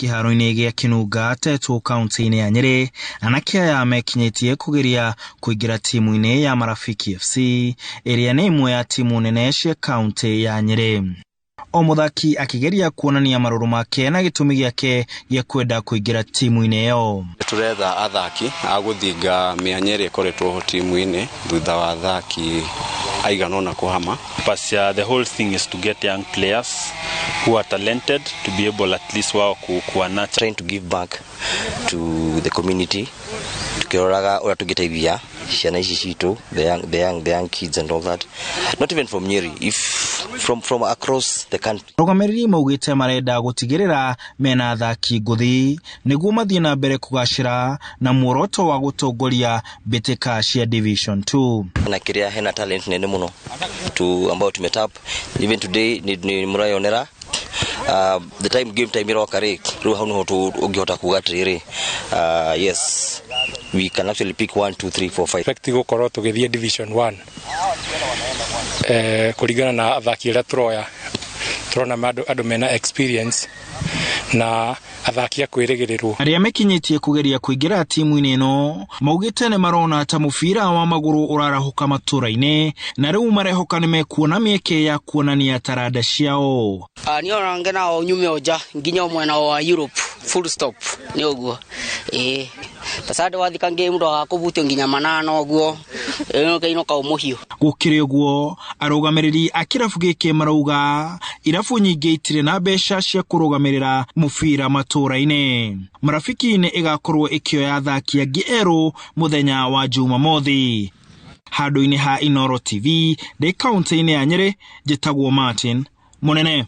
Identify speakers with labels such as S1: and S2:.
S1: Kĩharo-inĩ gĩa Kinunga Tetũ kaunti-inĩ ya Nyĩrĩ, anake aya mekinyĩtie kũgeria kũingĩra timu-inĩ ya Marafiki FC ĩrĩa nĩ ĩmwe ya timu nene cia kaunti ya Nyĩrĩ. O mũthaki akĩgeria kuonania marũrũ make na gĩtũmi gĩake gĩa kwenda kũingĩra timu-inĩ ĩyo.
S2: Tũretha athaki a gũthinga mĩanya ĩrĩa ĩkoretwo ho timu-inĩ thutha wa athaki aigana ũna kũhama.
S3: But the whole thing is to get young players who are talented to be able at least wao kuwa nurture.
S4: Trying to give back to the community, tukiroraga ũrĩa tũngĩteithia ciana ici citũ, the young kids and all that, not even from Nyeri, if from across the country.
S1: Arũgamĩrĩri maugĩte marenda gũtigĩrĩra mena athaki ngũthi nĩguo mathiĩ na mbere kũgacĩra na muoroto wa gũtongoria mbĩtĩka cia Division 2.
S4: Na kĩrĩa hena talent nene mũno tu ambayo tumetap even today ni mũrayonera. The time game time iroka rĩ, rĩu hau niho ũngĩhota kuga atĩrĩrĩ, yes, we can actually pick 1 2 3 4 5.
S5: Expect gũkorwo tũgĩthiĩ Division 1 kũringana na athaki arĩa tũroya. Tũrona andũ mena experience na athaki a kwĩrĩgĩrĩrwo.
S1: Arĩa mekinyĩtie kũgeria kũingĩra timu-inĩ ĩno maugĩte nĩ marona ta mũbira wa magũrũ ũrarahũka matũra-inĩ na rĩu marehoka nĩ mekuona mĩeke ya kuonania taranda ciao.
S6: Niĩ ona ngena nyume o nja nginya mwena wa Europe, full stop, nĩ ũguo ĩĩ tasande wathika ngĩ mũndũ agakũbutia nginya manana ũguo ĩno kaũ mũhiũ.
S1: Gũkĩrĩ ũguo, arũgamĩrĩri a kĩrabu gĩkĩ marauga irabu nyingĩ itirĩ na mbeca cia kũrũgamĩrĩra mũbira matũra-inĩ. Marafiki nĩ ĩgakorwo ĩkĩoya athaki angĩ erũ mũthenya wa Jumamothi. Handũ-inĩ ha Inooro TV ndĩ kaunti-inĩ ya Nyĩrĩ, njĩtagwo Martin Mũnene.